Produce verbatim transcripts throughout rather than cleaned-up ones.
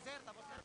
Sir, tapos na.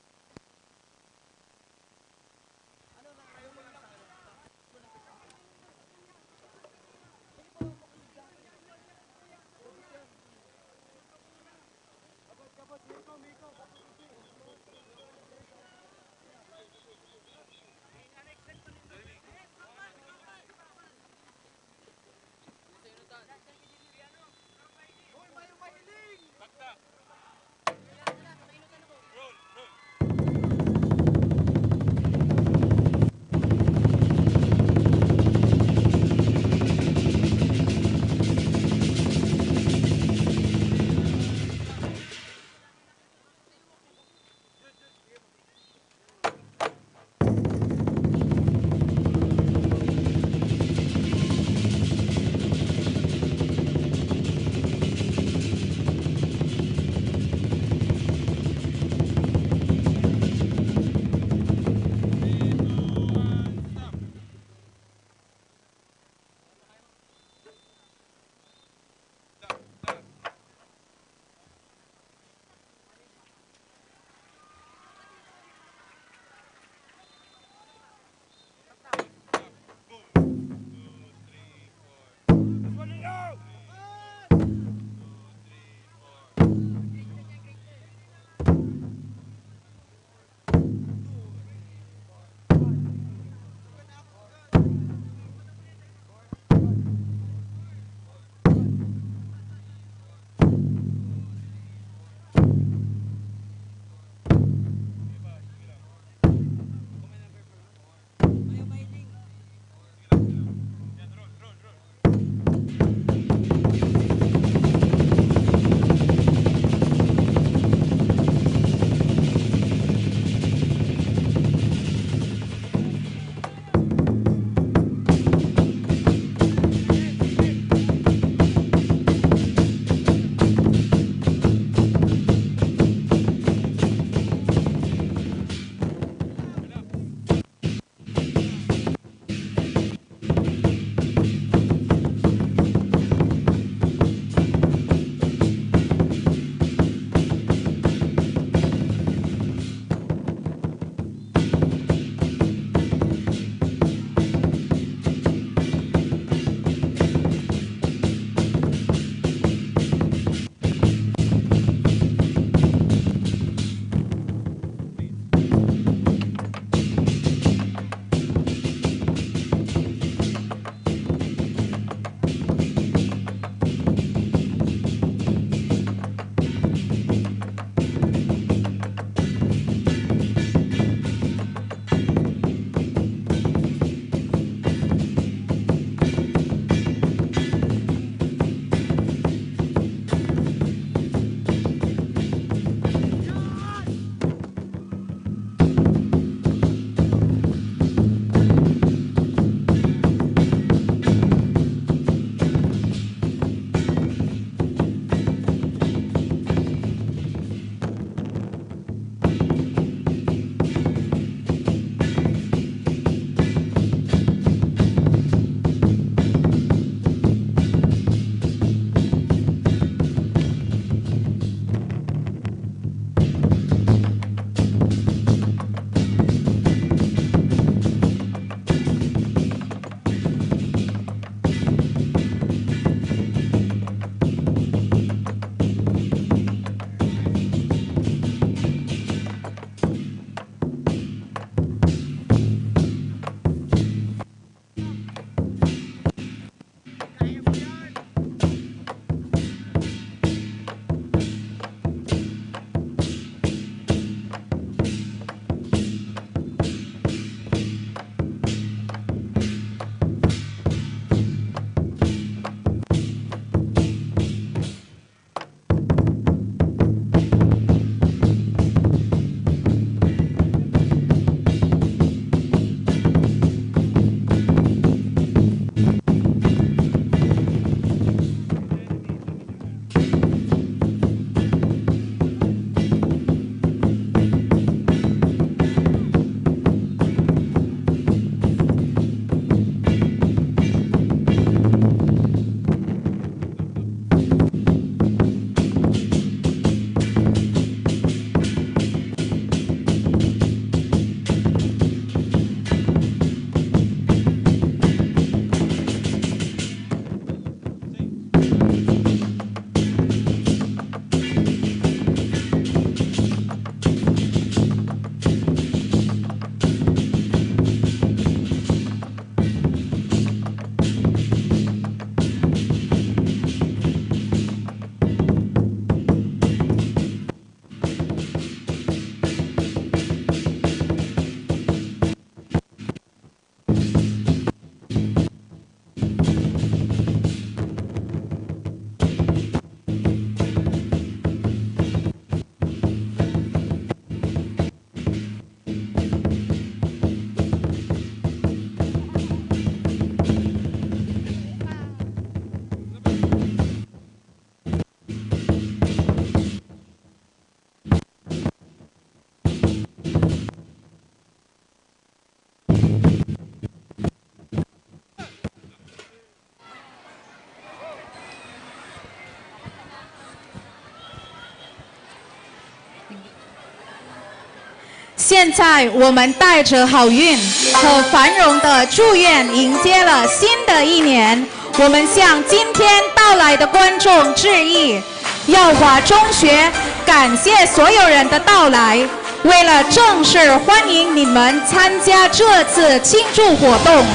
现在我们带着好运和繁荣的祝愿迎接了新的一年。我们向今天到来的观众致意，耀华中学感谢所有人的到来。为了正式欢迎你们参加这次庆祝活动，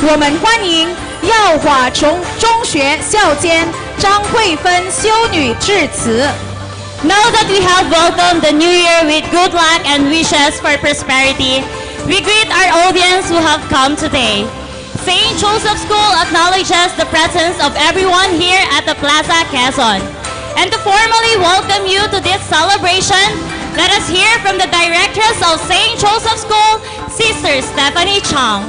我们欢迎耀华中中学校监张慧芬修女致辞。 Know that we have welcomed the new year with good luck and wishes for prosperity. We greet our audience who have come today. Saint Joseph School acknowledges the presence of everyone here at the Plaza Quezon. And to formally welcome you to this celebration, let us hear from the directress of Saint Joseph School, Sister Stephanie Chang.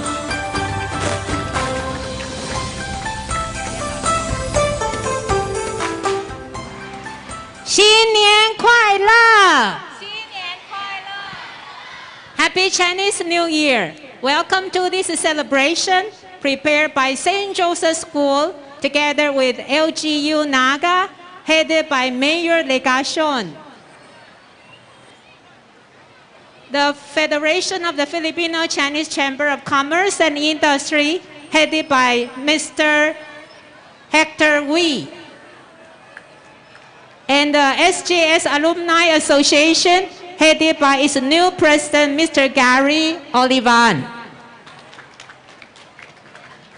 新年快乐！新年快乐！ Happy Chinese New Year! Welcome to this celebration prepared by Saint Joseph School together with L G U Naga, headed by Mayor Legacion. The Federation of the Filipino Chinese Chamber of Commerce and Industry, headed by Mister Hector Wee. And the S J S Alumni Association, headed by its new president, Mister Gary Olivan.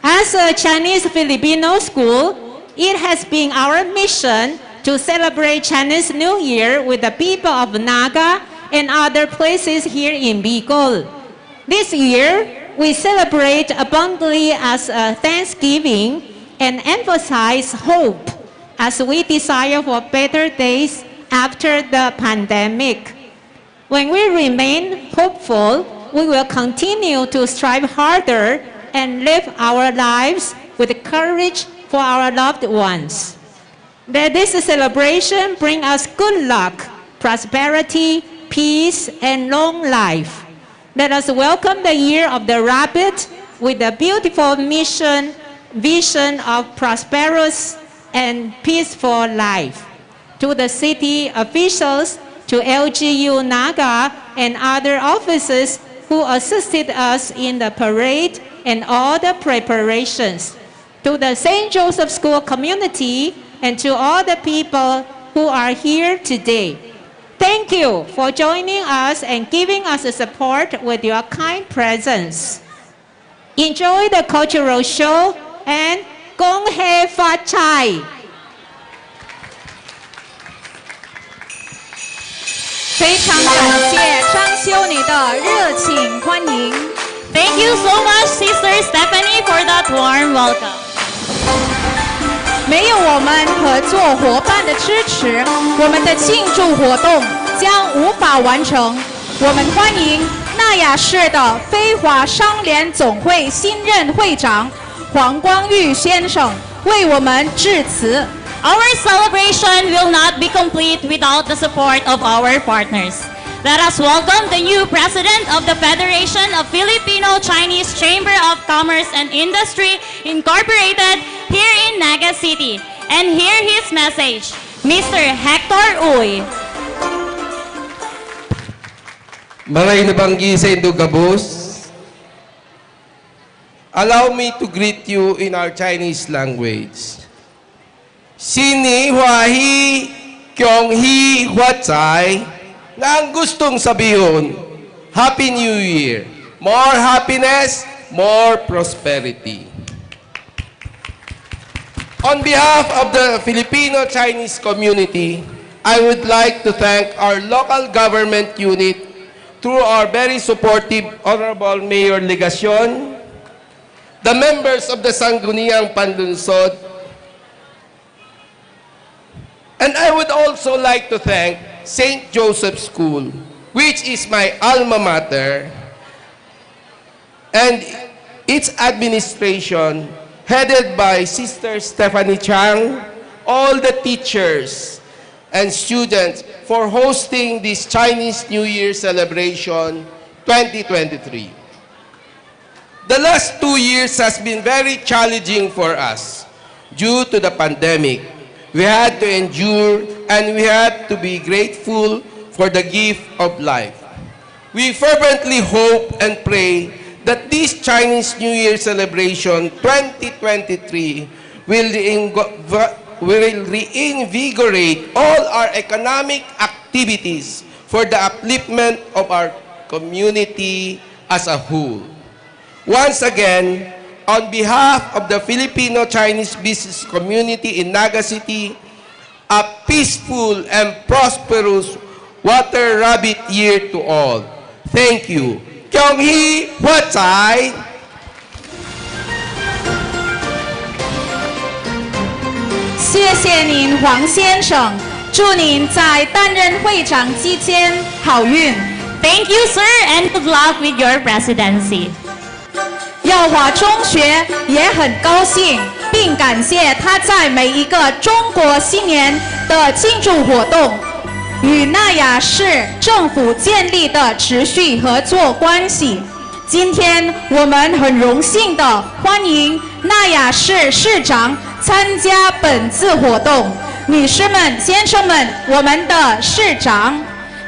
As a Chinese Filipino school, it has been our mission to celebrate Chinese New Year with the people of Naga and other places here in Bicol. This year, we celebrate abundantly as a thanksgiving and emphasize hope as we desire for better days after the pandemic. When we remain hopeful, we will continue to strive harder and live our lives with courage for our loved ones. Let this celebration bring us good luck, prosperity, peace, and long life. Let us welcome the year of the rabbit with the beautiful mission, vision of prosperous and peaceful life. To the city officials, to L G U Naga and other officers who assisted us in the parade and all the preparations. To the Saint Joseph School community and to all the people who are here today. Thank you for joining us and giving us a support with your kind presence. Enjoy the cultural show and 恭喜发财!非常感谢张修女的热情欢迎。 Thank you so much, Sister Stephanie, for that warm welcome. 没有我们合作伙伴的支持，我们的庆祝活动将无法完成。我们欢迎纳雅市的非华商联总会新任会长黄光裕先生为我们致辞。 Our celebration will not be complete without the support of our partners. Let us welcome the new president of the Federation of Filipino Chinese Chamber of Commerce and Industry Incorporated here in Naga City. And hear his message, Mister Hector Uy. Maray na banggi saindo gabos. Allow me to greet you in our Chinese language. Sini huahi kyong hi huatsai, na ang gustong sabihon, Happy New Year! More happiness, more prosperity! On behalf of the Filipino-Chinese community, I would like to thank our local government unit through our very supportive Honorable Mayor Legacion, the members of the Sangguniang Panlungsod, and I would also like to thank Saint Joseph School, which is my alma mater, and its administration, headed by Sister Stephanie Chang, all the teachers and students for hosting this Chinese New Year celebration twenty twenty-three. The last two years has been very challenging for us due to the pandemic. We had to endure and we had to be grateful for the gift of life. We fervently hope and pray that this Chinese New Year celebration twenty twenty-three will reingo-, va-, will reinvigorate all our economic activities for the upliftment of our community as a whole. Once again, on behalf of the Filipino-Chinese business community in Naga City, a peaceful and prosperous Water Rabbit Year to all. Thank you. Kyung Hee Huat Chai. 谢谢您，黄先生。祝您在担任会长期间好运。 Thank you, sir, and good luck with your presidency. 耀华中学也很高兴，并感谢他在每一个中国新年的庆祝活动与纳雅市政府建立的持续合作关系。今天我们很荣幸的欢迎纳雅市市长参加本次活动。女士们、先生们，我们的市长。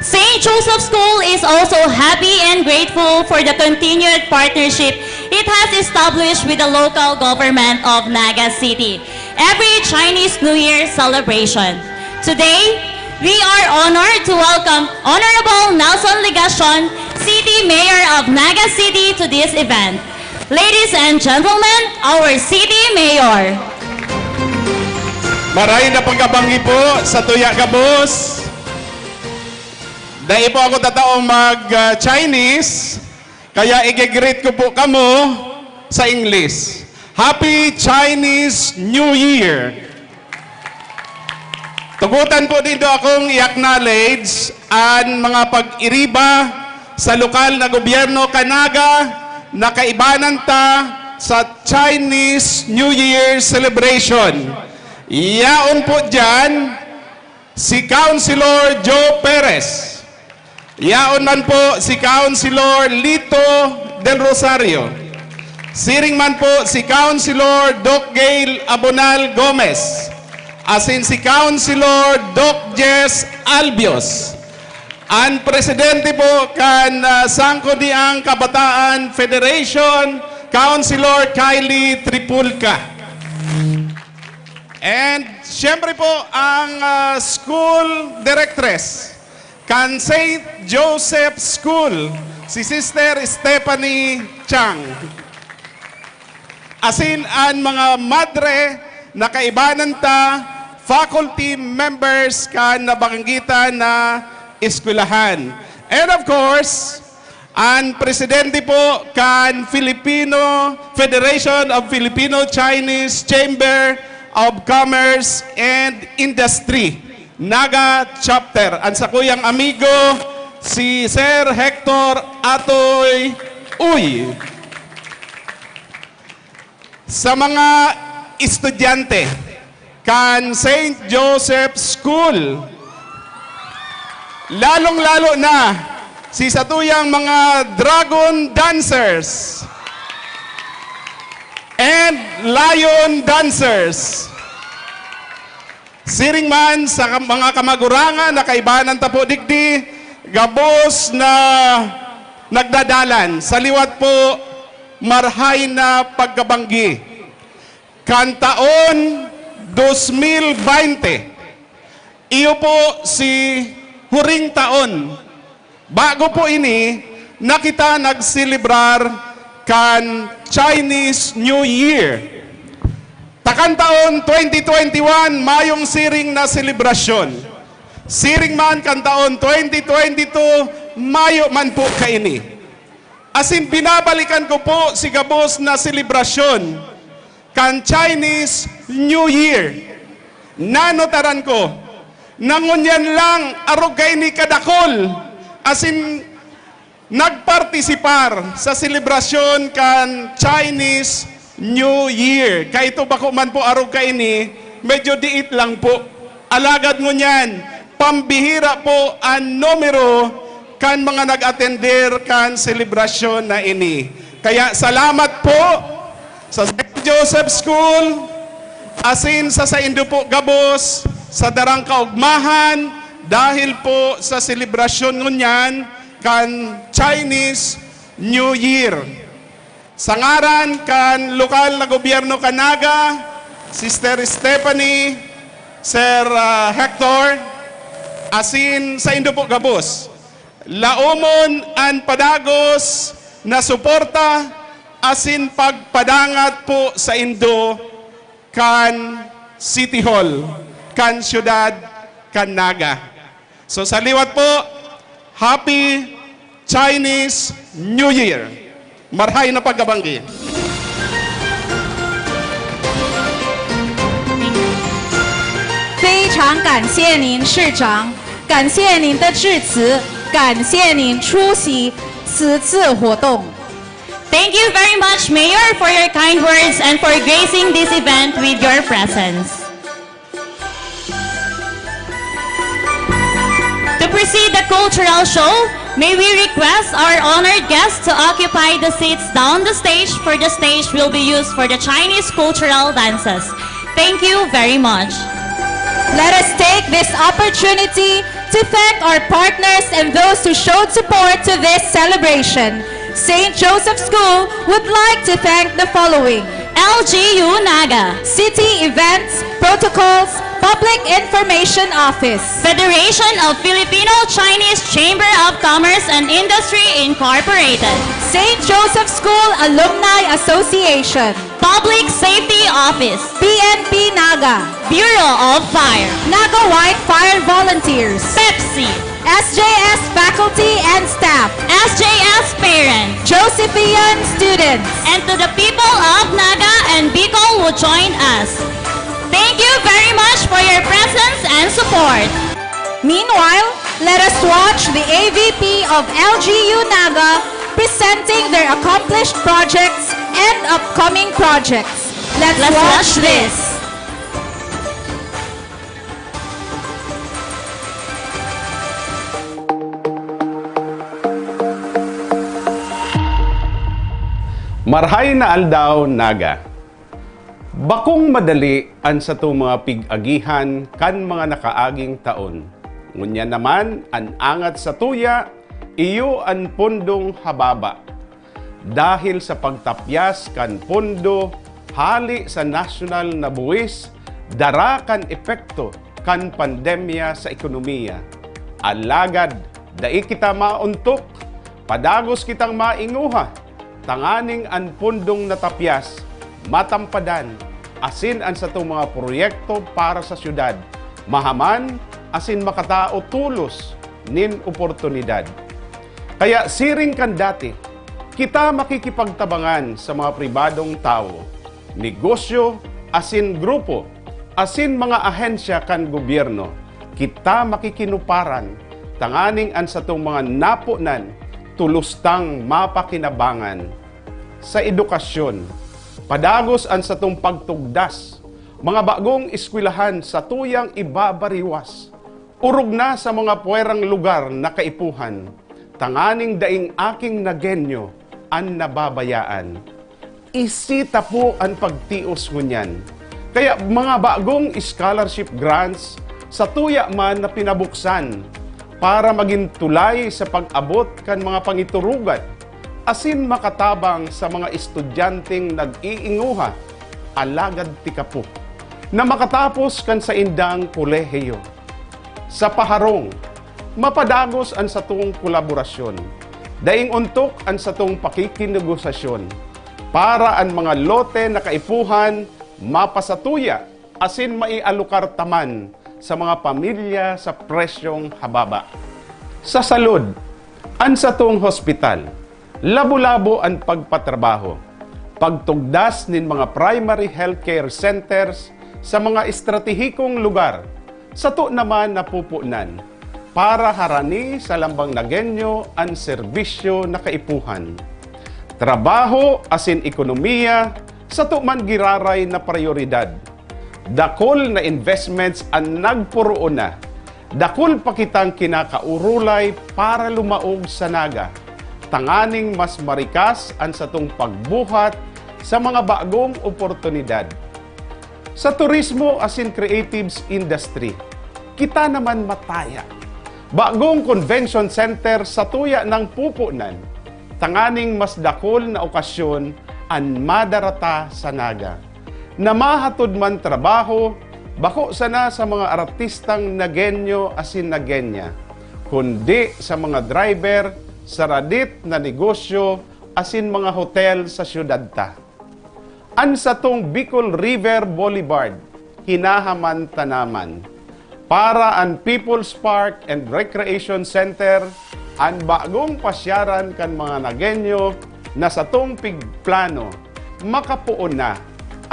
Saint Joseph School is also happy and grateful for the continued partnership it has established with the local government of Naga City every Chinese New Year celebration. Today, we are honored to welcome Honorable Nelson Legacion, City Mayor of Naga City, to this event. Ladies and gentlemen, our City Mayor. Maray na pagkabanggi po sa tuya gabos. Dai po ako tataong mag-Chinese, kaya i-greet ko po kamo sa English. Happy Chinese New Year! Tugotan po nindo akong i-acknowledge an mga pag-iriba sa lokal na gobyerno kan Naga na kaibanan ta sa Chinese New Year celebration. Yaon po diyan si Councilor Joe Perez. Yaon man po si Councilor Lito Del Rosario. Siring man po si Councilor Doc Gail Abonal Gomez. Asin si Councilor Doc Jess Albios. An presidente po kan, ah, Sangguniang Kabataan Federation, Councilor Kylie Tripulca. And siyempre po ang, ah, school directress kan Saint Joseph School, si Sister Stephanie Chang. Asin an mga madre na kaibanan ta, faculty members kan nabanggitan na eskwelahan. And of course, an presidente po kan Filipino Federation of Filipino-Chinese Chamber of Commerce and Industry, Naga Chapter, an sakuyang amigo, si Sir Hector Atoy Uy. Sa mga estudyante kan Saint Joseph School, lalong-lalo na si satuyang mga dragon dancers and lion dancers. Siring man sa ka-, mga kamagurangan na kaibanan ta po digdi, gabos na nagdadalan sa liwat po marahay na pagkabanggi. Kan taon dos mil baynte, iyo po si huring taon. Bago po ini na kita nagselebrar kan Chinese New Year. Ta kan taon twenty twenty-one, mayong siring na selebrasyon. Siring man kan taon twenty twenty-two, mayo man po kaini. Asin binabalikan ko po si gabos na selebrasyon kan Chinese New Year. Nanutaran ko na ngunyan lang arog kaini kadakol asin nagpartisipar sa selebrasyon kan Chinese New Year. Kaito bako man po arog kaini, medyo diit lang po. Alagad ngunyan, pambihira po an numero kan mga nag-atender kan selebrasyon na ini. Kaya salamat po sa Saint Joseph School, asin sa saindo po gabos, sa darang kaogmahan, dahil po sa selebrasyon ngunyan, kan Chinese New Year. Sa ngaran kan lokal na gobyerno kan Naga, Sister Stephanie, Sir, ah, Hector, asin saindo po gabos, laomon an padagos na suporta asin pagpadangat po saindo kan City Hall, kan siyudad kan Naga. So, sa liwat po, Happy Chinese New Year! Marhay na pagkabanggi! 非常感谢您，市长，感谢您的致辞，感谢您出席此次活动。 Thank you very much, Mayor, for your kind words and for gracing this event with your presence. To precede the cultural show, may we request our honored guests to occupy the seats down the stage, for the stage will be used for the Chinese cultural dances. Thank you very much. Let us take this opportunity to thank our partners and those who showed support to this celebration. Saint Joseph School would like to thank the following: L G U Naga, City Events, Protocols, Public Information Office, Federation of Filipino Chinese Chamber of Commerce and Industry Incorporated, Saint Joseph School Alumni Association, Public Safety Office, P N P Naga, Bureau of Fire, Naga White Fire Volunteers, Pepsi, S J S faculty and staff, S J S parents, Josephian students, and to the people of Naga and Bicol who joined us. Thank you very much for your presence and support. Meanwhile, let us watch the A V P of L G U Naga presenting their accomplished projects and upcoming projects. Let's Let's watch watch this. Marhay na aldaw, Naga. Bakong madali an satong mga pig-agihan kan mga nakaaging taon. Ngunyan naman, an angat satuya, iyo an pondong hababa. Dahil sa pagtapyas kan pondo hale sa nasyonal na buwis, dara kan epekto kan pandemya sa ekonomiya. Alagad dai kita maontok, padagos kitang mainguha, tanganing an pondong natapyas matampadan, asin an satong mga proyekto para sa syudad mahaman asin makatao tolos nin oportunidad. Kaya siring kan dati, kita makikipagtabangan sa mga pribadong tawo, negosyo, asin grupo, asin mga ahensya kan gobyerno. Kita makikinuparan tanganing an satong mga naponan tolos tang mapakinabangan. Sa edukasyon, padagos an satong pagtugdas, mga bagong eskwelahan satuyang ibabariwas, orog na sa mga puwerang lugar na kaipuhan, tanganing daing aking Nagueño an nababayaan. Isita po an pagtios ngunyan. Kaya mga bagong scholarship grants, satuya man na pinabuksan para magin tulay sa pag-abot kan mga pangiturugan asin makatabang sa mga estudyanteng nag-iinguha, alagad tikapo, na makatapos kan saindang kolehiyo. Sa paharong, mapadagos an satong kolaborasyon. Daing ontok an satong pakikinegosasyon para an mga lote na kaipuhan mapasatuya asin maialokar ta man sa mga pamilya sa presyong hababa. Sa salud, an satong hospital, labo-labo an pagpatrabaho, pagtugdas nin mga primary healthcare centers sa mga estratehikong lugar, sato naman napupunan para harani sa lambang Nagueño an serbisyo na kaipuhan. Trabaho asin ekonomiya, sato man giraray na prayoridad. Dakul na investments an nagporoon na. Dakul pa kitang kinakaurulay para lumaog sa Naga, tanganing mas marikas an satong pagbuhat sa mga bagong oportunidad. Sa turismo asin creatives industry, kita naman mataya. Bagong Convention Center satuya nang pupunan, tanganing mas dakul na okasyon an madarata sa Naga, na mahatod man trabaho, bako sana sa mga artistang Nagueño asin Nagueña, kundi sa mga driver, sa radit na negosyo asin mga hotel sa syudad ta. An satong Bicol River Boulevard, hinahaman ta naman. Para an People's Park and Recreation Center, an bagong pasyaran kan mga Nagueño na satong pigplano, makapoon na,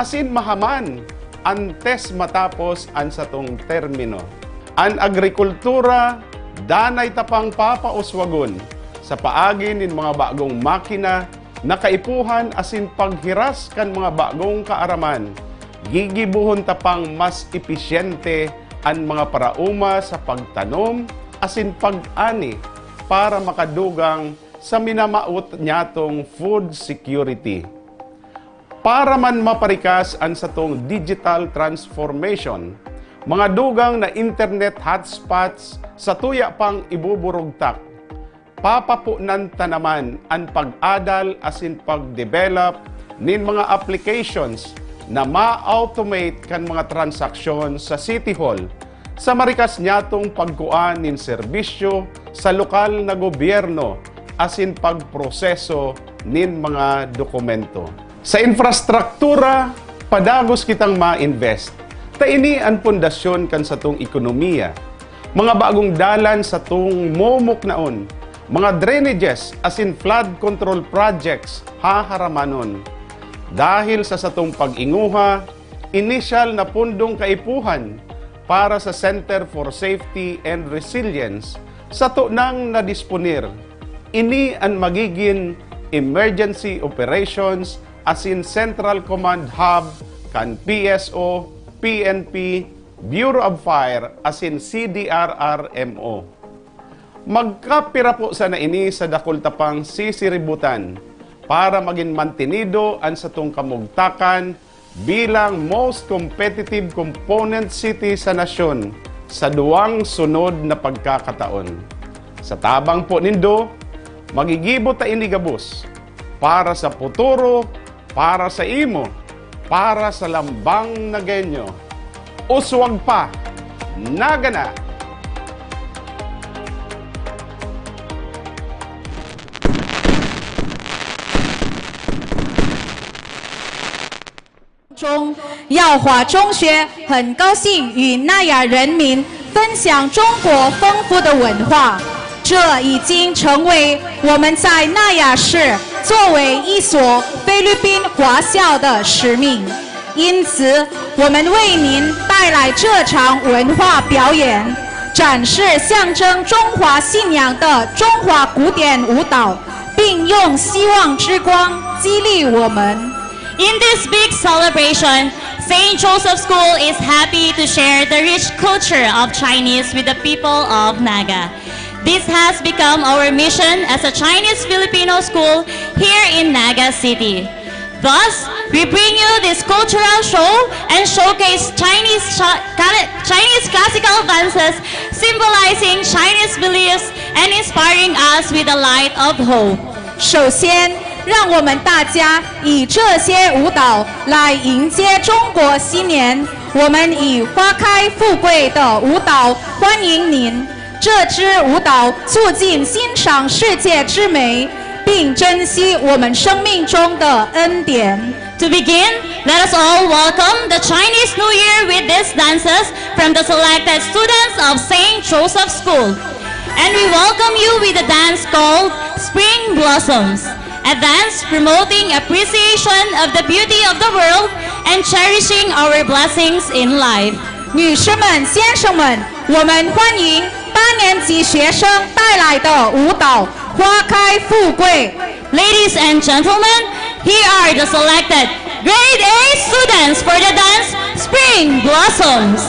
asin mahaman antes matapos an satong termino. An agrikultura, danay ta pang papauswagon sa paagi nin mga bagong makina na kaipuhan asin paghiras kan mga bagong kaaraman, gigibohon ta pang mas episyente an mga paraoma sa pagtanom asin pag-ani para makadugang sa minamawot nyatong food security. Para man maparikas an satong digital transformation, mga dugang na internet hotspots satuya pang ibuburugtak. Papaponan ta naman an pag-adal asin pag-develop nin mga applications na ma-automate kan mga transaksyon sa City Hall, sa marikas nyatong pagkua nin serbisyo sa lokal na gobyerno asin pagproseso nin mga dokumento. Sa infrastruktura, padagos kitang ma-invest, ta ini an pundasyon kan satong ekonomiya. Mga bagong dalan satong momuknaon, mga drainages asin flood control projects haharamanon. Dahil sa satong pag-inguha, inisyal na pundong kaipuhan para sa Center for Safety and Resilience sato nang nadisponer. Ini an magigin emergency operations asin central command hub kan P S O, P N P, Bureau of Fire asin C D R R M O. Magkapira po sana ini sa dakul ta pang sisiributan para magin mantenido an satong kamugtakan bilang most competitive component city sa nasyon sa duwang sunod na pagkakataon. Sa tabang po nindo, magigibo ta ini gabos para sa puturo, para sa imo, para sa lambang Nagueño. Uswag pa! Naga na! 中，耀华中学很高兴与纳雅人民分享中国丰富的文化，这已经成为我们在纳雅市作为一所菲律宾华校的使命。因此，我们为您带来这场文化表演，展示象征中华信仰的中华古典舞蹈，并用希望之光激励我们。 In this big celebration, Saint Joseph School is happy to share the rich culture of Chinese with the people of Naga. This has become our mission as a Chinese Filipino school here in Naga City. Thus, we bring you this cultural show and showcase Chinese, Chinese classical dances symbolizing Chinese beliefs and inspiring us with the light of hope. 首先，让我们大家以这些舞蹈来迎接中国新年。我们以花开富贵的舞蹈欢迎您。这支舞蹈促进欣赏世界之美，并珍惜我们生命中的恩典。 To begin, let us all welcome the Chinese New Year with these dances from the selected students of Saint Joseph School. And we welcome you with a dance called Spring Blossoms, a dance promoting appreciation of the beauty of the world and cherishing our blessings in life. 女士们、先生们，我们欢迎八年级学生带来的舞蹈《花开富贵》。 Ladies and gentlemen, here are the selected Grade A students for the dance Spring Blossoms.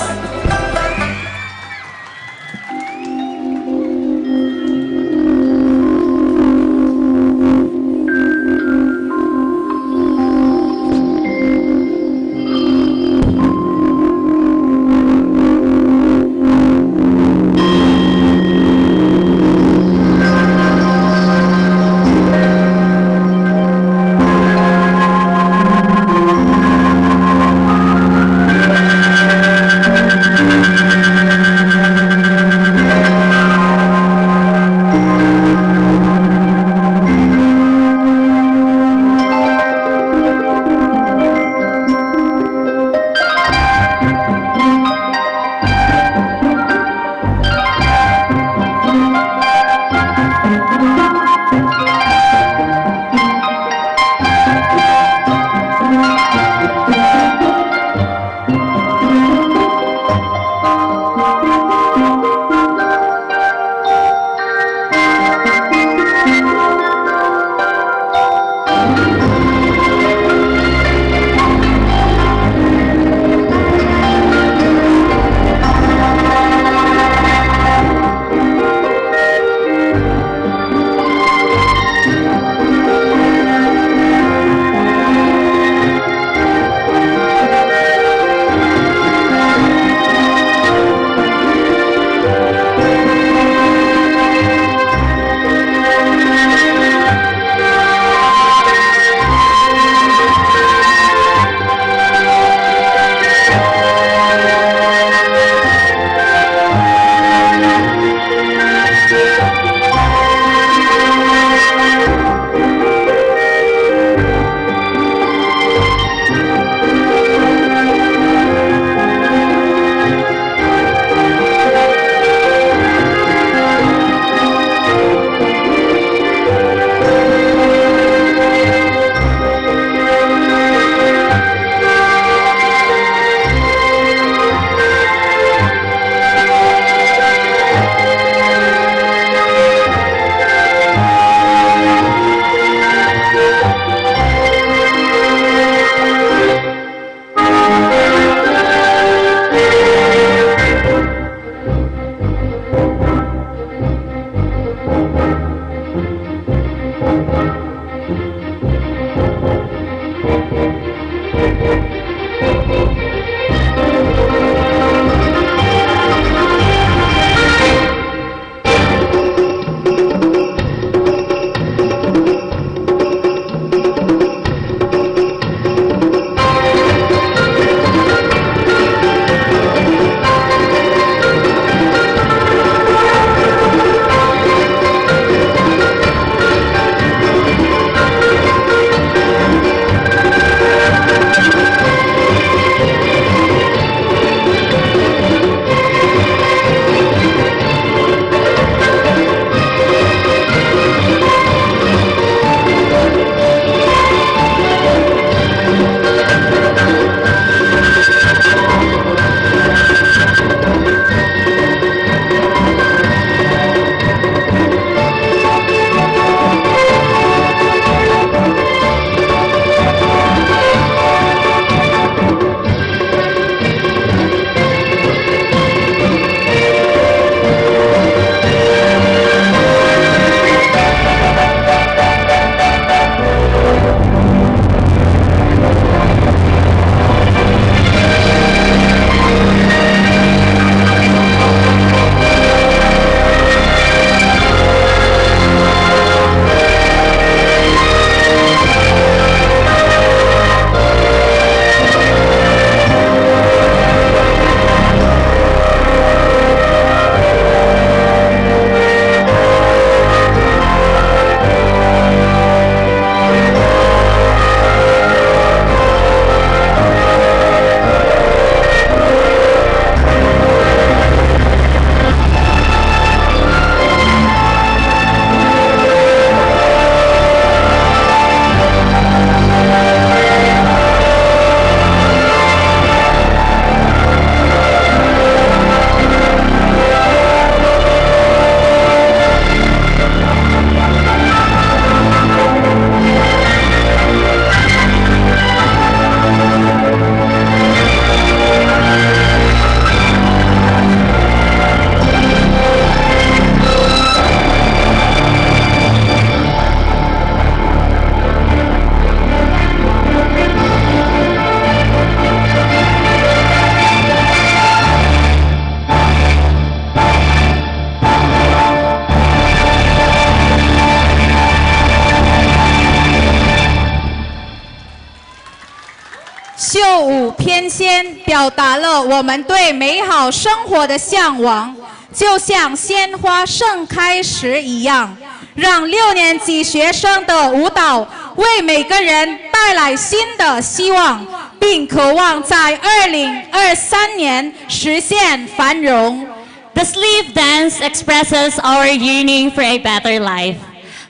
天仙表达了我们对美好生活的向往，就像鲜花盛开时一样，让六年级学生的舞蹈为每个人带来新的希望，并渴望在二零二三年实现繁荣。 The sleeve dance expresses our yearning for a better life.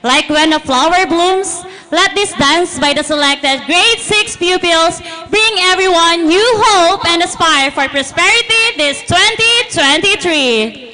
Like when a flower blooms, let this dance by the selected grade six pupils bring everyone new hope and aspire for prosperity this twenty twenty-three.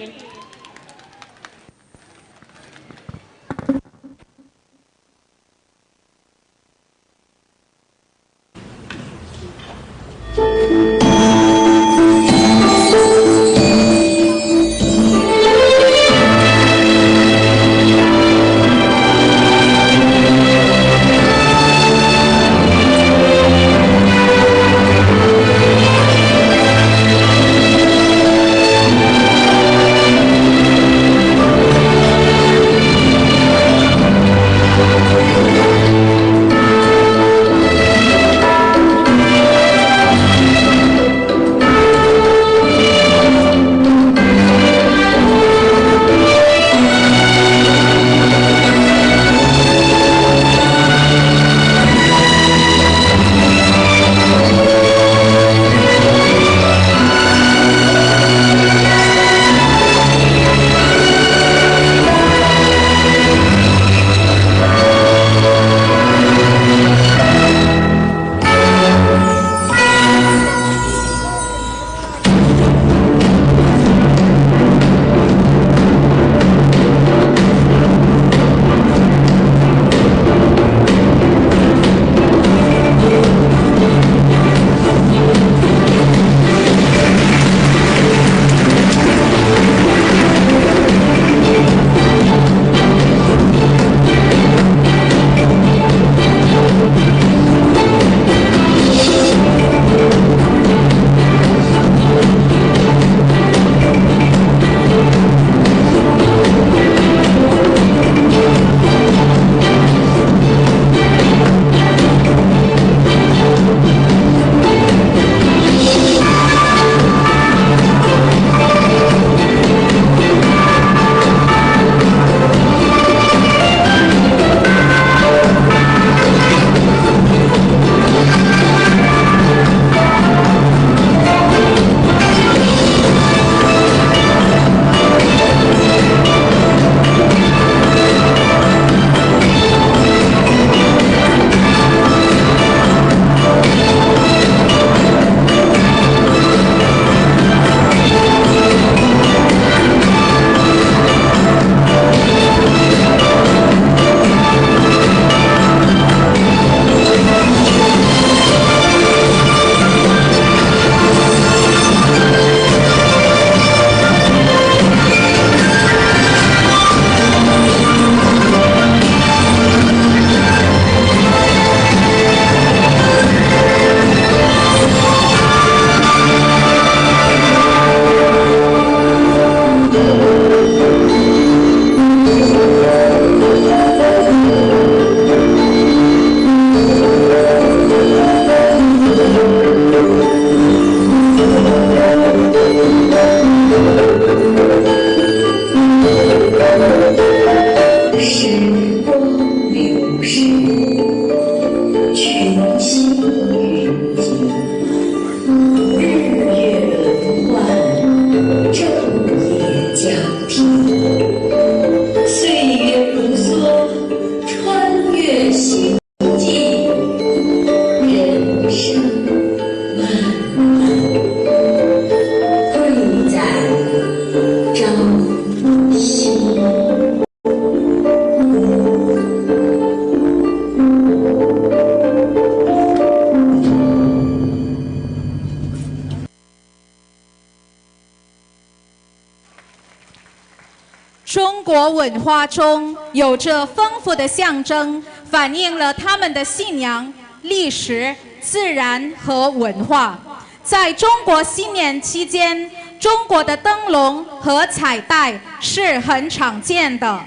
Zhongguo 文化中有着丰富的象征，反映了他们的信仰、历史、自然和文化。在中国新年期间，中国的灯笼和彩带是很常见的。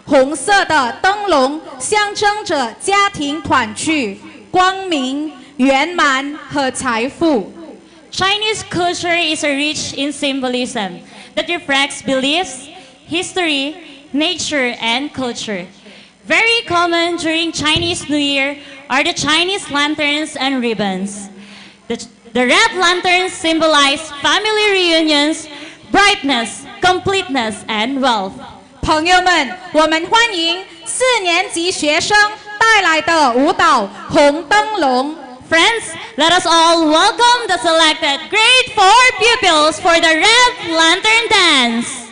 红色的灯笼象征着家庭团聚、光明、圆满和财富。Chinese culture is rich in symbolism that reflects beliefs, history, nature, and culture. Very common during Chinese New Year are the Chinese lanterns and ribbons. The, the red lanterns symbolize family reunions, brightness, completeness, and wealth. 朋友们，我们欢迎四年级学生带来的舞蹈红灯笼。 Friends, let us all welcome the selected grade four pupils for the Red Lantern Dance.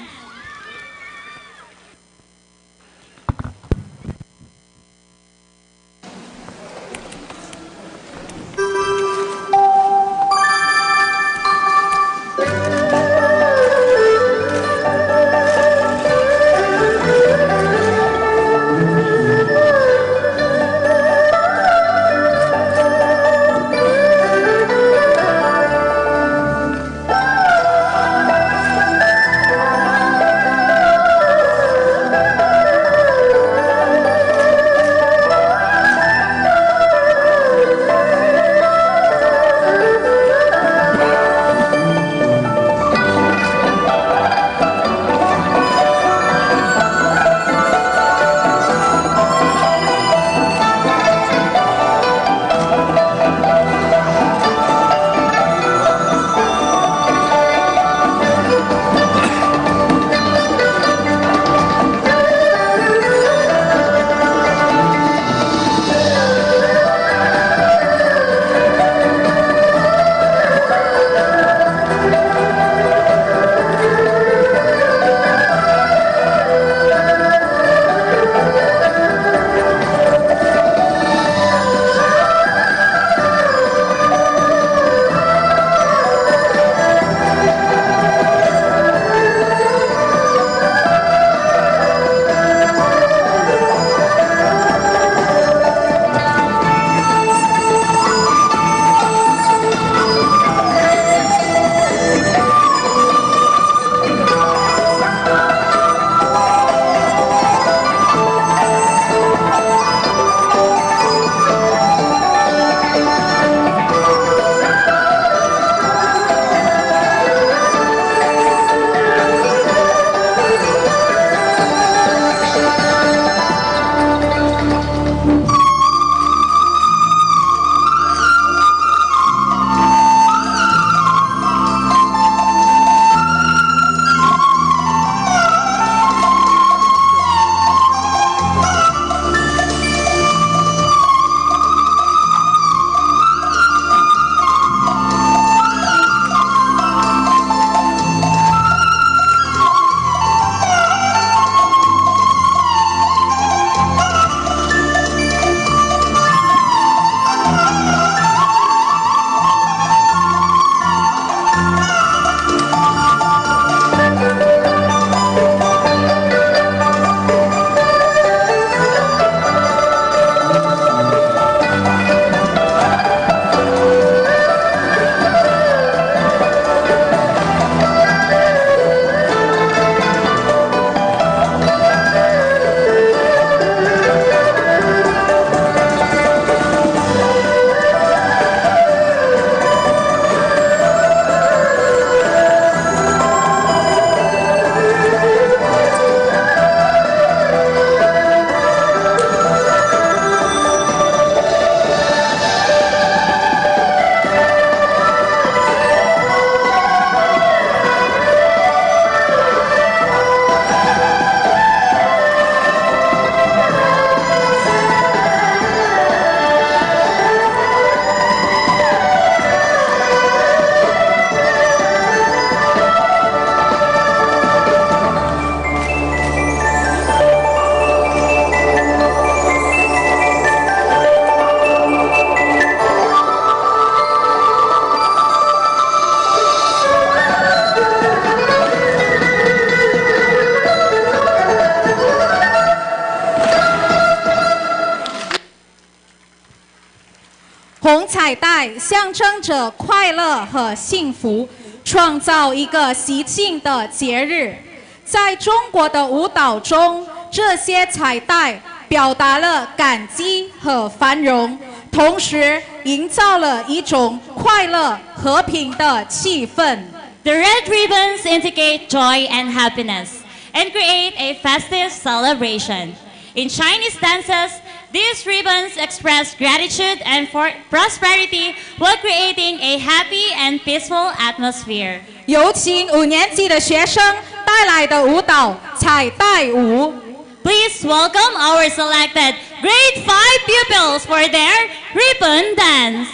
红彩带象征着快乐和幸福，创造一个喜庆的节日。在中国的舞蹈中，这些彩带表达了感激和繁荣，同时营造了一种快乐和平的气氛。 The red ribbons indicate joy and happiness and create a festive celebration. In Chinese dances, these ribbons express gratitude and for prosperity while creating a happy and peaceful atmosphere. 有请五年级的学生带来的舞蹈彩带舞。 Please welcome our selected grade five pupils for their ribbon dance.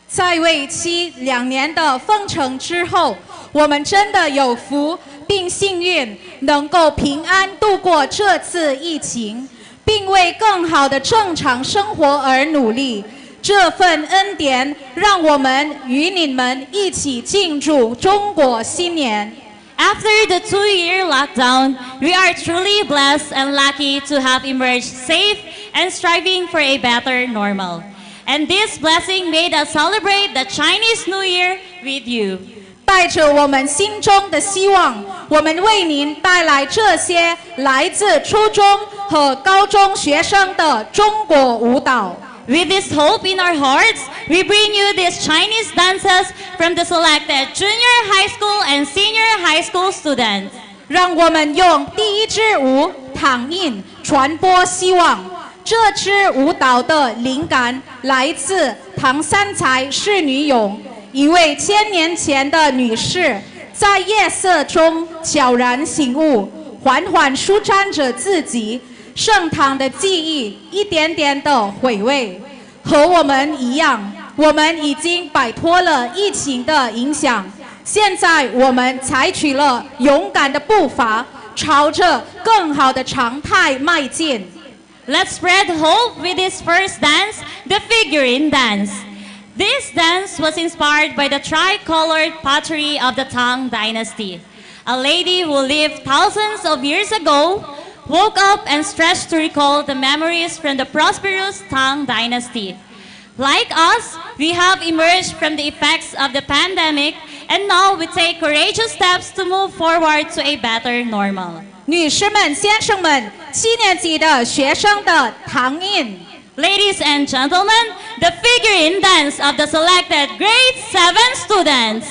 在为期两年的封城之后，我们真的有福并幸运，能够平安度过这次疫情，并为更好的正常生活而努力。这份恩典让我们与你们一起庆祝中国新年。 After the two-year lockdown, we are truly blessed and lucky to have emerged safe and striving for a better normal. And this blessing made us celebrate the Chinese New Year with you. 带着我们心中的希望，我们为您带来这些来自初中和高中学生的中国舞蹈。 With this hope in our hearts, we bring you these Chinese dances from the selected junior high school and senior high school students. 让我们用第一支舞《躺印》传播希望。这支舞蹈的灵感来自唐三彩侍女俑，一位千年前的女士在夜色中悄然醒悟，缓缓舒展着自己，盛唐的记忆一点点的回味。和我们一样，我们已经摆脱了疫情的影响，现在我们采取了勇敢的步伐，朝着更好的常态迈进。 Let's spread hope with this first dance, the figurine dance. This dance was inspired by the tricolored pottery of the Tang Dynasty. A lady who lived thousands of years ago woke up and stretched to recall the memories from the prosperous Tang Dynasty. Like us, we have emerged from the effects of the pandemic, and now we take courageous steps to move forward to a better normal. 女士们、先生们，七年级的学生的糖印。 Ladies and gentlemen, the figurine dance of the selected grade seven students.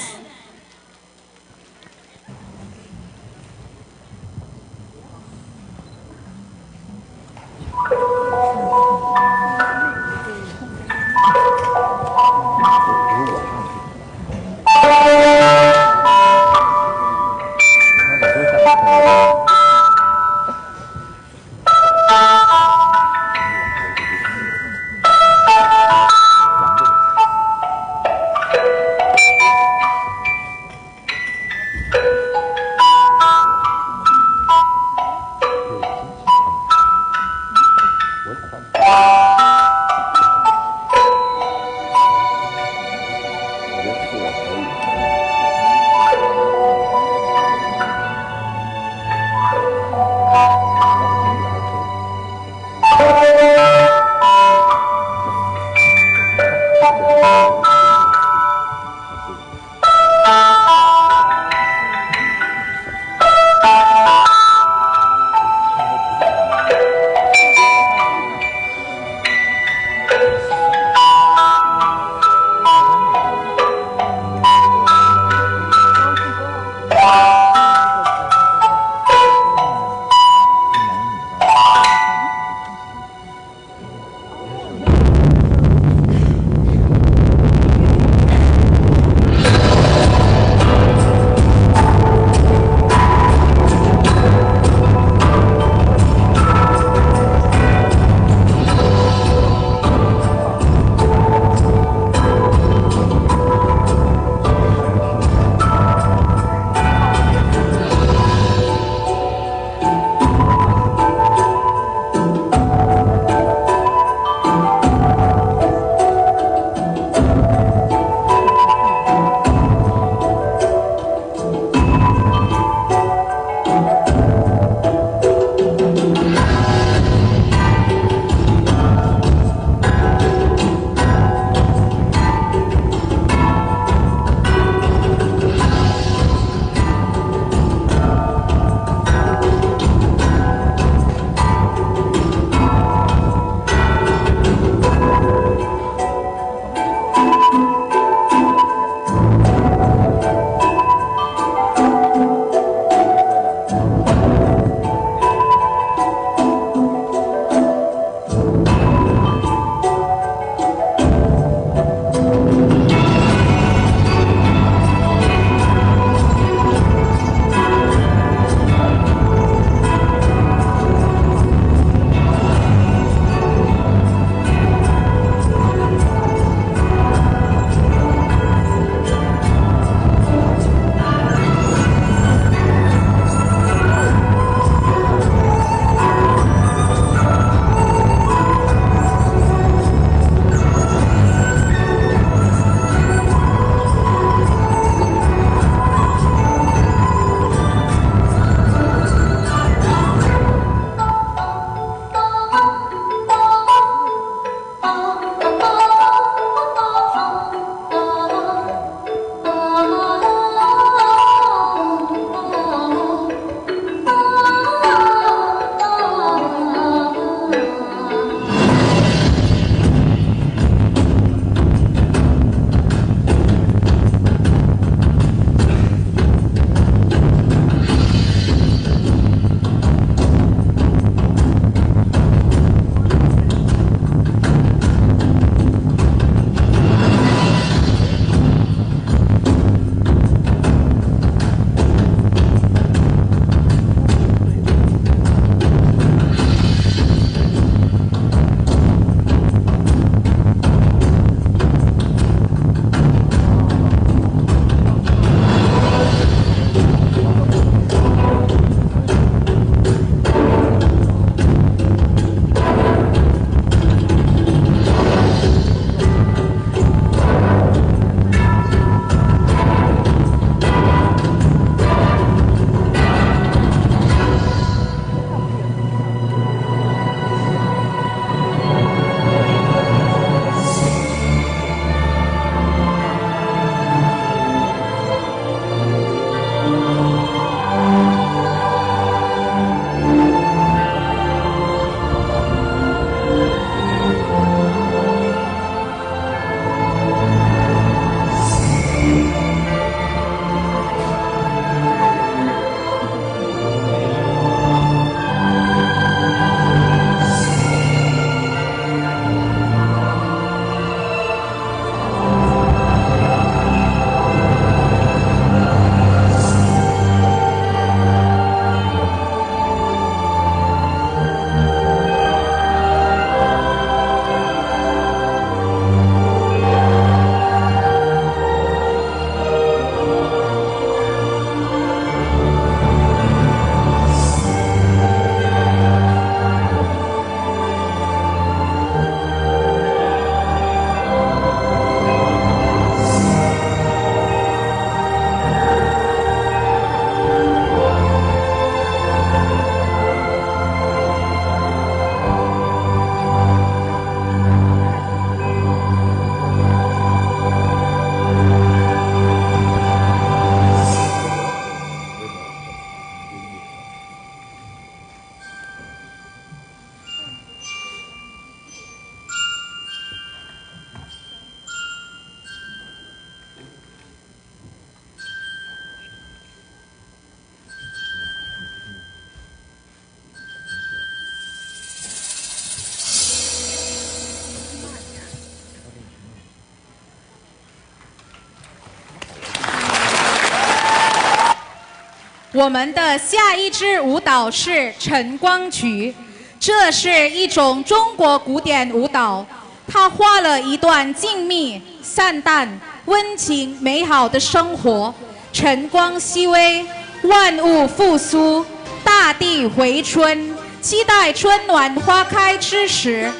我们的下一支舞蹈是晨光曲，这是一种中国古典舞蹈，它画了一段静谧、散淡、温情、美好的生活。晨光熹微，万物复苏，大地回春，期待春暖花开之时。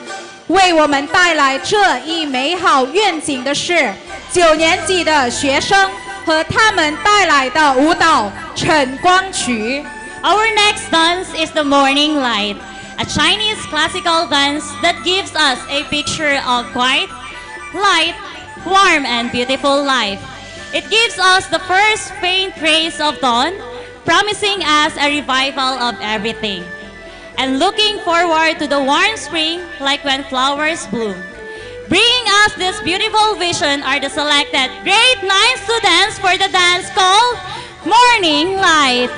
为我们带来这一美好愿景的是九年级的学生和他们带来的舞蹈晨光曲。 Our next dance is the Morning Light, a Chinese classical dance that gives us a picture of quiet, light, warm, and beautiful life. It gives us the first faint rays of dawn, promising us a revival of everything. And looking forward to the warm spring like when flowers bloom. Bringing us this beautiful vision are the selected grade nine students for the dance called Morning Light.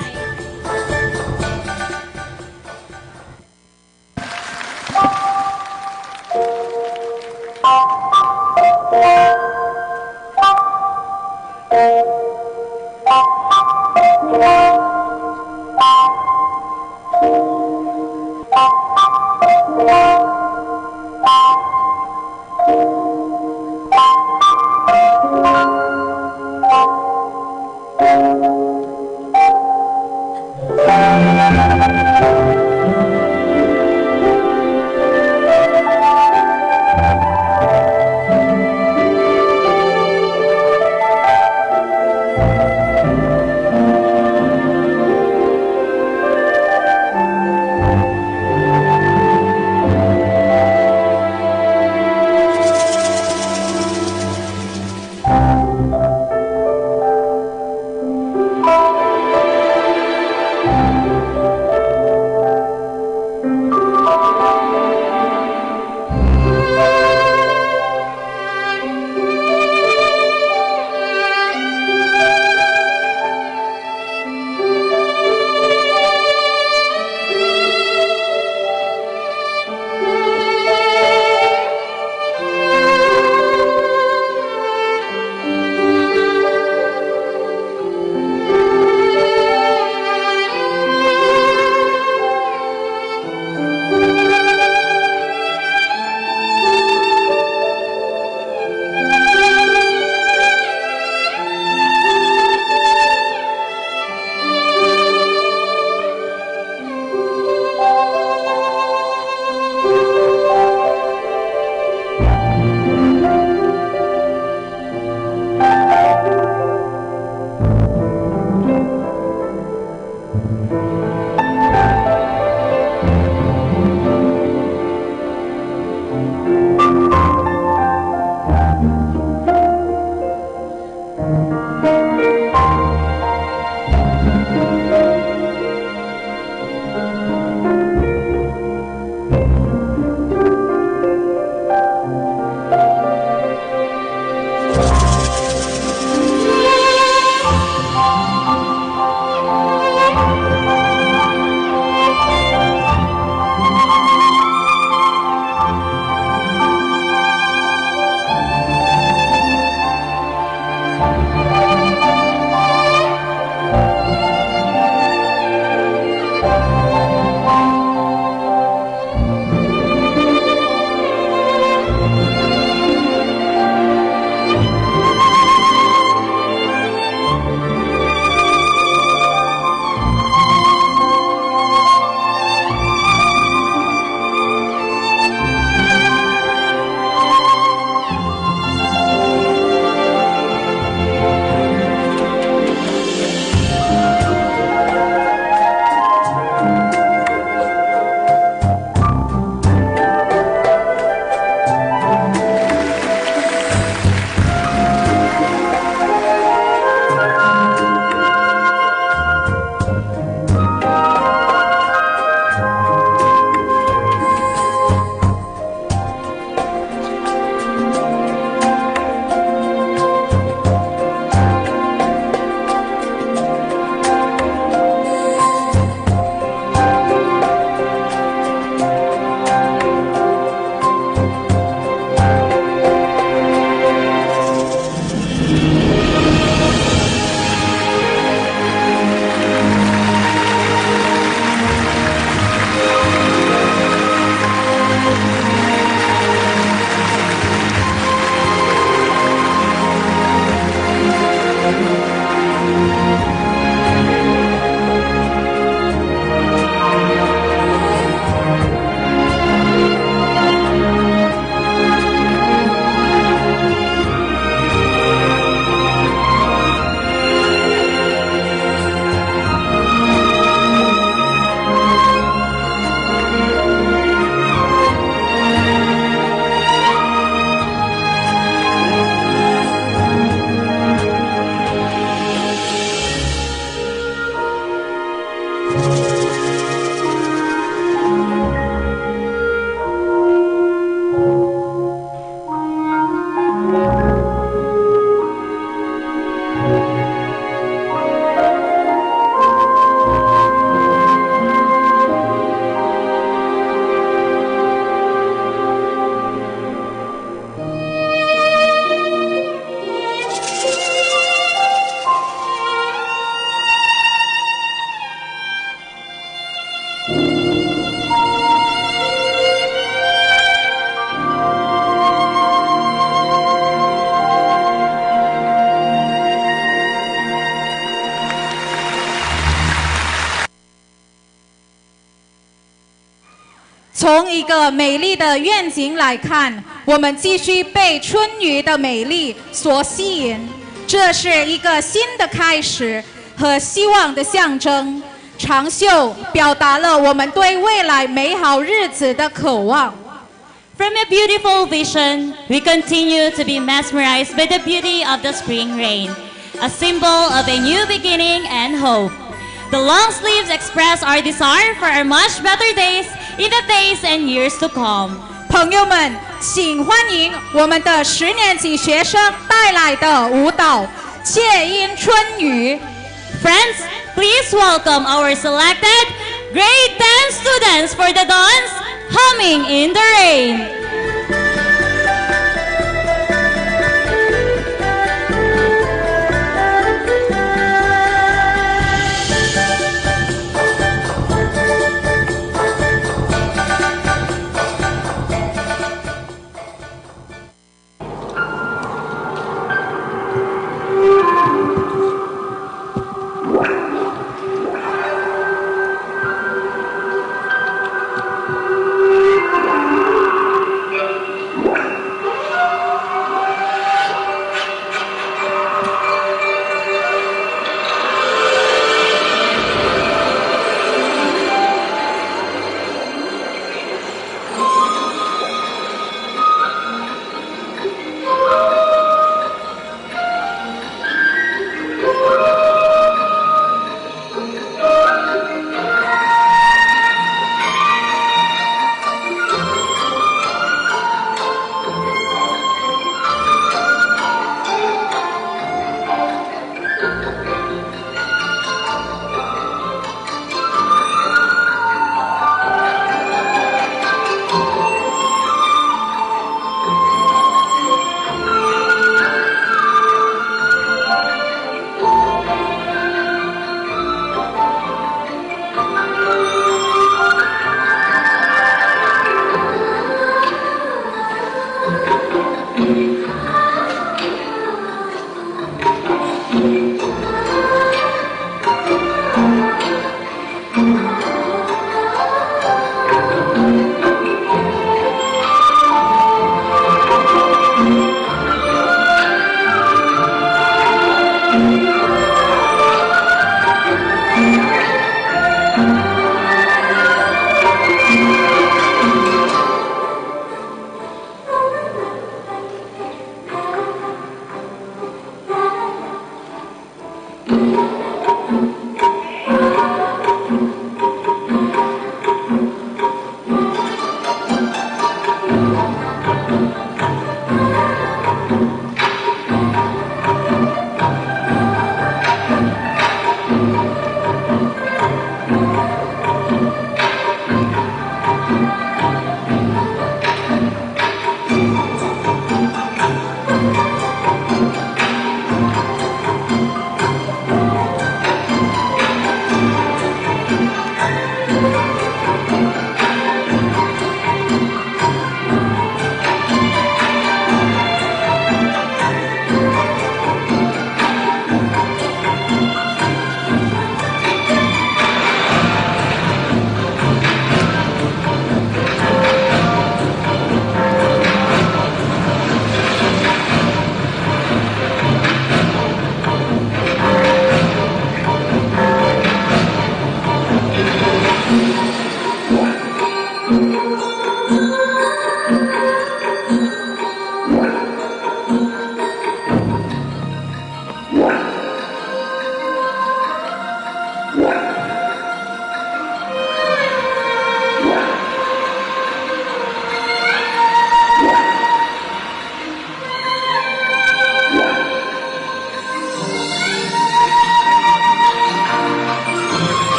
从一个美丽的愿景来看，我们继续被春雨的美丽所吸引。这是一个新的开始和希望的象征。长袖表达了我们对未来美好日子的渴望。 From a beautiful vision, we continue to be mesmerized by the beauty of the spring rain, a symbol of a new beginning and hope. The long sleeves express our desire for our much better days in the days and years to come. 朋友们，请欢迎我们的十年级学生带来的舞蹈《借阴春雨》。 Friends, please welcome our selected grade ten students for the dance, Humming in the Rain.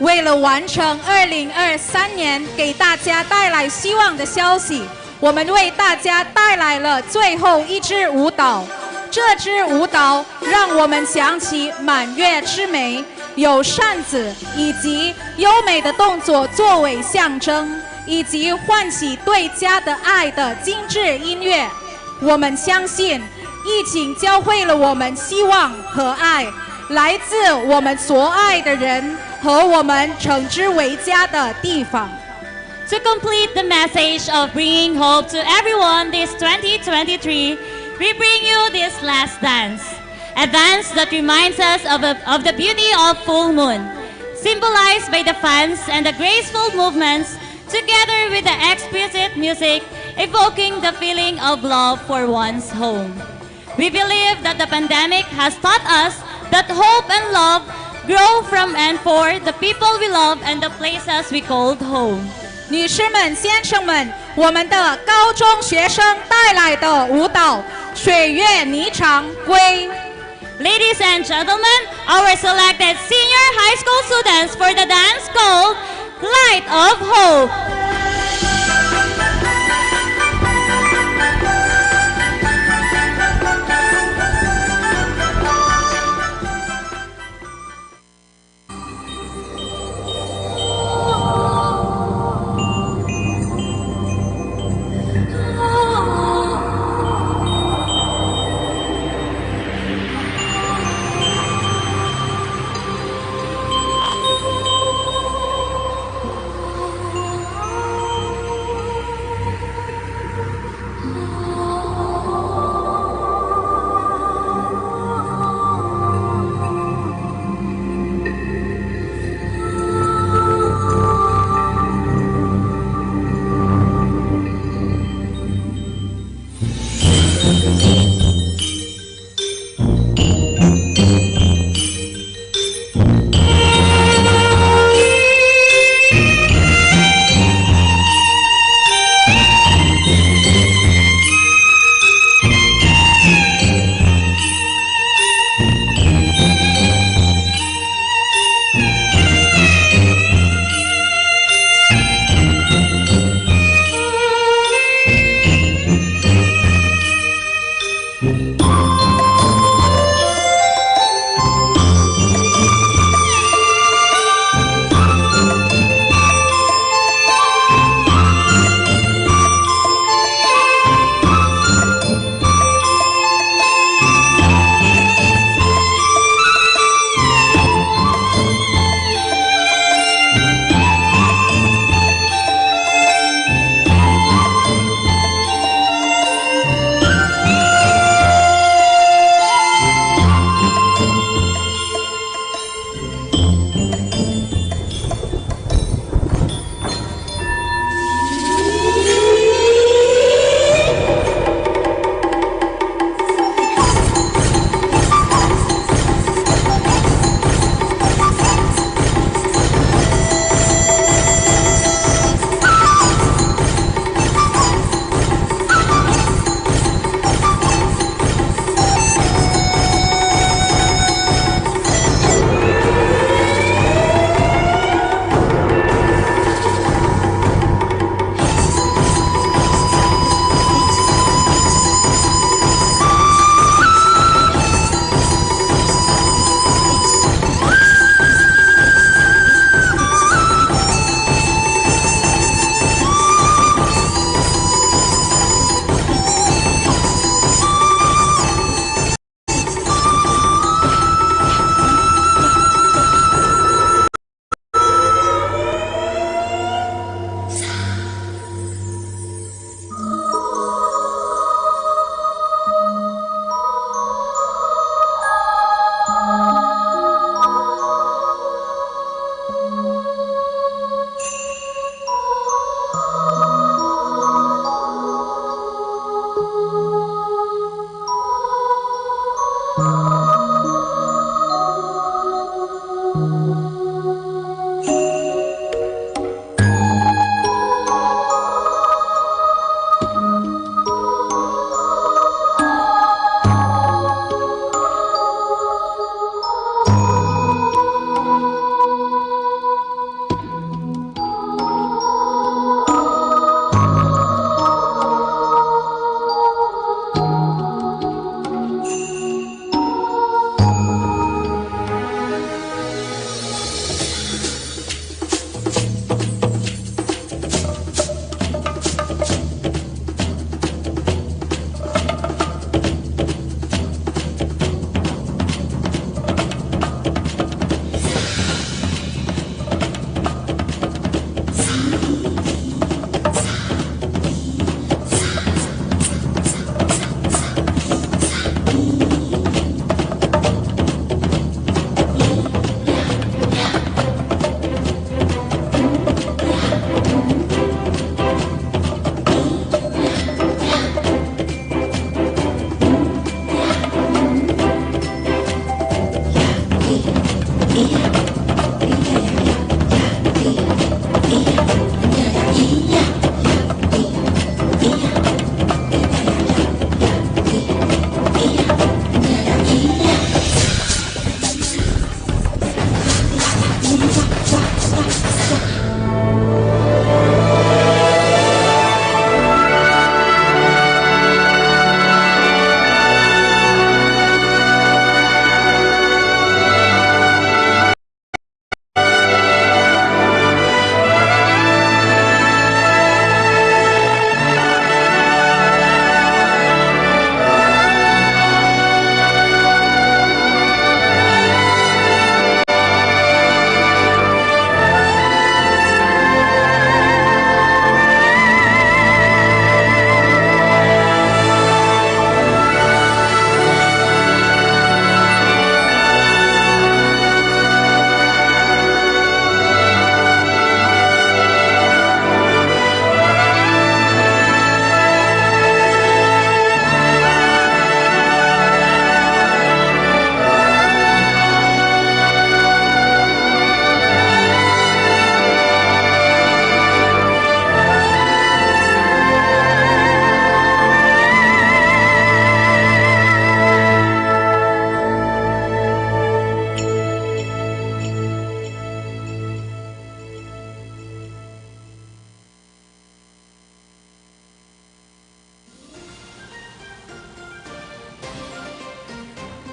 为了完成二零二三年给大家带来希望的消息，我们为大家带来了最后一支舞蹈。这支舞蹈让我们想起满月之美，有扇子以及优美的动作作为象征，以及唤起对家的爱的精致音乐。我们相信，疫情教会了我们希望和爱，来自我们所爱的人和我们称之为家的地方。 To complete the message of bringing hope to everyone this twenty twenty-three, we bring you this last dance. A dance that reminds us of, a, of the beauty of full moon, symbolized by the fans and the graceful movements, together with the exquisite music, evoking the feeling of love for one's home. We believe that the pandemic has taught us that hope and love grow from and for the people we love and the places we called home. 女士们、先生们，我们的高中学生带来的舞蹈《水月霓裳归》。 Ladies and gentlemen, our selected senior high school students for the dance called Light of Hope.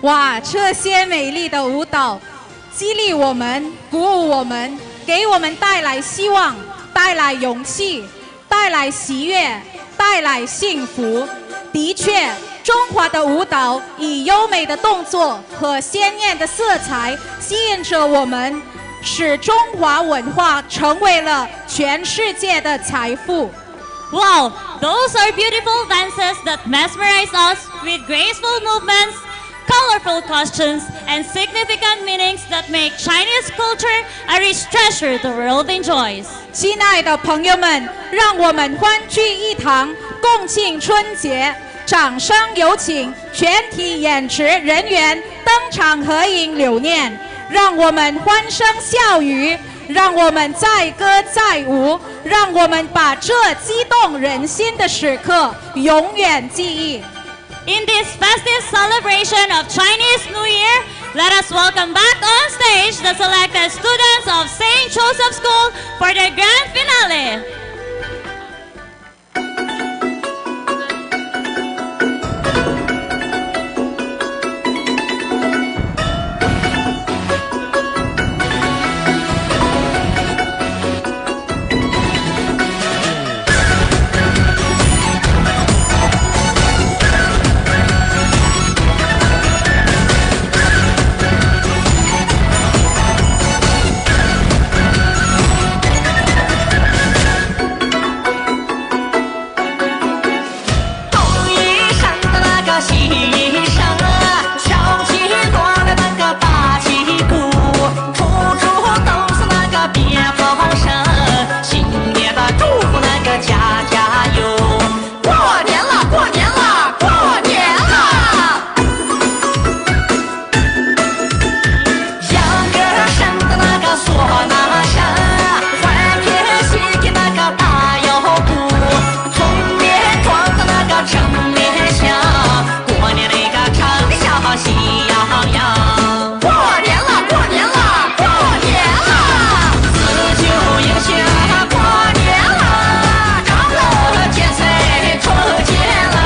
哇，这些美丽的舞蹈激励我们，鼓舞我们，给我们带来希望，带来勇气，带来喜悦，带来幸福。的确，中华的舞蹈以优美的动作和鲜艳的色彩吸引着我们，使中华文化成为了全世界的财富。 Wow! Those are beautiful dances that mesmerize us with graceful movements, colorful costumes, and significant meanings that make Chinese culture a rich treasure the world enjoys. 亲爱的朋友们，让我们欢聚一堂，共庆春节。掌声有请全体演职人员登场合影留念，让我们欢声笑语，让我们载歌载舞，让我们把这激动人心的时刻永远记忆。 In this festive celebration of Chinese New Year, let us welcome back on stage the selected students of Saint Joseph School for the grand finale. 东一山的那个西一山啊，小鸡啄的那个大鸡骨，处处都是那个鞭炮声，新年的祝福那个家家有。过年了，过年了，过年了！ 秧歌声的那个唢呐声，欢天喜地那个打腰鼓，冲天装的那个铿锲响，过年那个唱得笑喜洋洋。过年了，过年了，过年了！辞旧迎新过年了，张罗见谁出见了。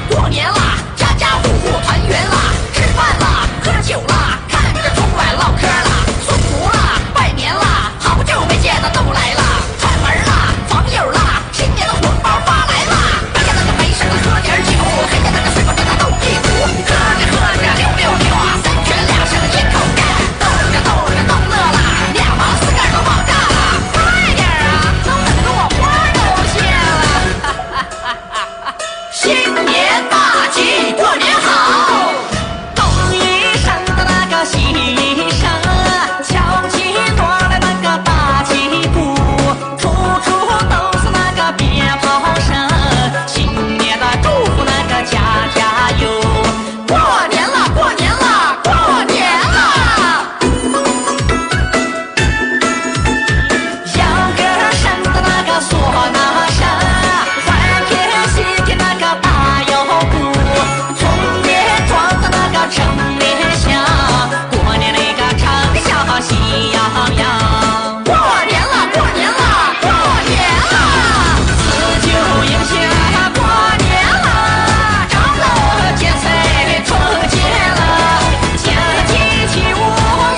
过年啦，家家户户团圆啦，吃饭啦，喝酒啦，看着春晚唠嗑啦，送福啦，拜年啦，好久没见的都来啦，串门啦，访友啦，新年的红包发来啦。哎呀，那个没事的喝点酒，哎呀，那个睡不着的动一股，喝着喝着六六六啊，三拳两式一口干，斗着斗着都乐啦，俩毛四个都爆炸啦，快点儿啊，都等着我花都谢了。 新年大吉，过年好！东一声的那个西一声，敲起锣来那个打击鼓，处处都是那个鞭炮声，新年的祝福那个家家有。 过年了，过年了，过年了！秧歌声的那个唢呐声，欢天喜地那个打腰鼓，冲天装的那个铿锲响，过年那个唱得笑喜洋洋。 过年了，过年了，过年了！辞旧迎新过年了，张罗见谁出见了，新年起舞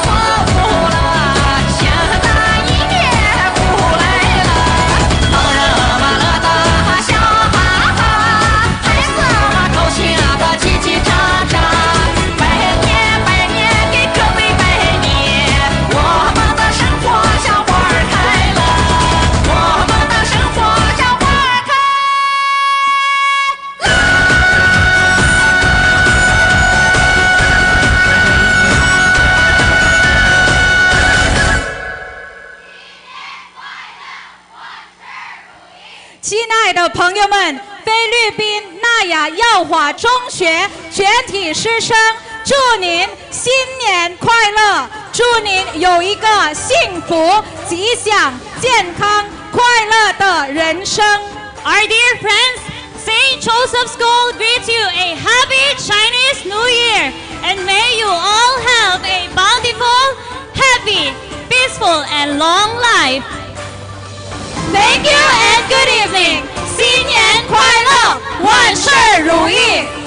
送福了，新的一年福来了，忙忙乐乐大笑哈哈。 孩子们高兴得叽叽喳喳，拜年拜年给各位拜年，我们的生活笑花儿开了，我们的生活笑花儿开了。 亲爱的朋友们，菲律宾纳雅耀华中学全体师生，祝您新年快乐！祝您有一个幸福、吉祥、健康、快乐的人生。 Our dear friends, Saint Joseph's School greets you a happy Chinese New Year, and may you all have a bountiful, happy, peaceful, and long life. Thank you and good evening. 新年快乐，万事如意。